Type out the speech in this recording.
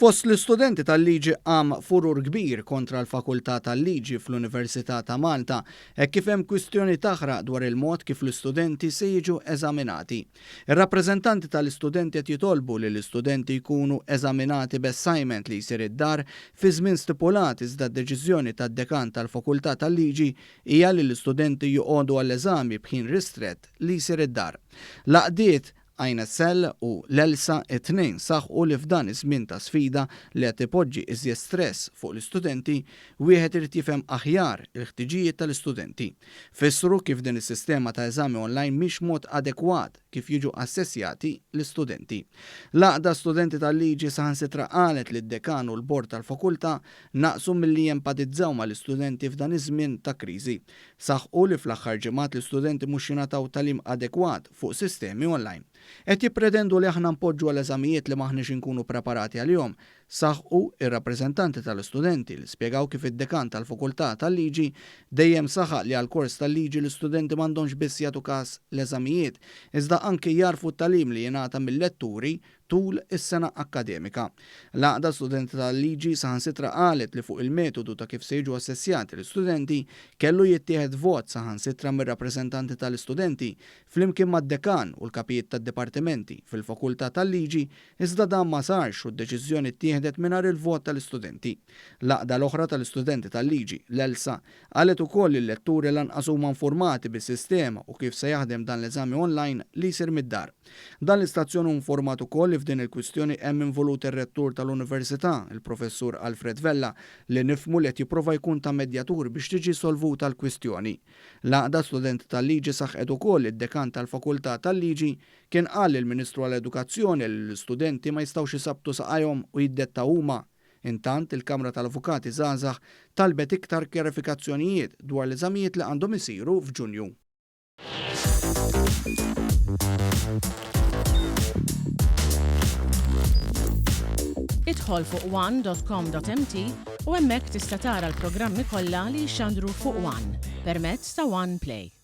Fost l-istudenti tal-liġi qam furur kbir kontra l-Fakultà tal-Liġi fl-Università ta' Malta hekk kif hemm kwistjoni taħraq dwar il-mod kif l-istudenti se jiġu eżaminati. Ir-rappreżentanti tal-istudenti qed jitolbu li l-istudenti jkunu eżaminati b'assignment li jsir id-dar fi żmien stipulat iżda d-deċiżjoni tad-Dekan tal-Fakultà tal-Liġi hija li l-istudenti joqogħdu għall-eżami b'ħin ristrett li jsir id-dar. L-għaqdiet INSL u l-ELSA it-tnejn saħqu li f'dan iż-żmien ta' sfida li qed ipoġġi iżjed stress fuq l-istudenti, wieħed irid jifhem aħjar il-ħtiġijiet tal-istudenti. Fissru kif din is-sistema ta' eżami online mhix mod adekwat kif jiġu assessjati l-istudenti. L-Għaqda Studenti tal-Liġi saħansitra qalet li d-Dekan u l-Bord tal-Fakultà naqsu milli jempatizzaw mal-istudenti f'dan iż-żmien ta' kriżi. Saħqu li fl-aħħar ġimgħat l-istudenti mhux jingħataw tagħlim adekwat fuq sistemi online. Qed jippretendu li aħna npoġġu għal eżamijiet li m'aħniex inkunu preparati għalihom, saħqu ir-rappreżentanti tal-istudenti li spjegaw kif id-Dekan tal-Fakultà tal-Liġi dejjem saħaq li għall-kors tal-liġi l-istudenti m'għandhomx biss jagħtu kas l-eżamijiet iżda anke jagħrfu t-tagħlim li jingħata mil-letturi tul is-sena akkademika. L-Għaqda Studenti tal-Liġi saħansitra qalet li fuq il-metodu ta' kif se jiġu assessjati l-istudenti kellu jittieħed vot saħansitra mir-rappreżentanti tal-istudenti flimkien mad-dekan u l-kapijiet tad-dipartimenti fil-Fakultà tal-Liġi iżda dan ma sarx u d-deċiżjoni ttieħdet mingħajr il-vot tal-istudenti. L-għaqda l-oħra tal-istudenti tal-liġi, l-ELSA, qalet ukoll li l-letturi lanqas huma infurmati bis-sistema u kif se jaħdem dan l-eżami online li jsir mid-dar. Dan l-istazzjon hu informat ukoll li f'din il-kwistjoni hemm involut ir-Rettur tal-Università, il-Professur Alfred Vella, li nifhmu li qed jipprova jkun ta' medjatur biex tiġi solvuta l-kwistjoni. L-Għaqda Studenti tal-Liġi saħqet ukoll li d-Dekan tal-Fakultà tal-Liġi kien qal lill-Ministru għall-Edukazzjoni li l-istudenti ma jistgħux isabbtu saqajhom u jiddettaw huma. Intant, il-Kamra tal-Avukati Żgħażagħ talbet iktar kjarifikazzjonijiet dwar l-eżamijiet li għandhom isiru f'Ġunju. Idħol fuq one.com.mt u hemmhekk tista' tara l-programmi kollha li jixxandru fuq One permezz ta' One Play.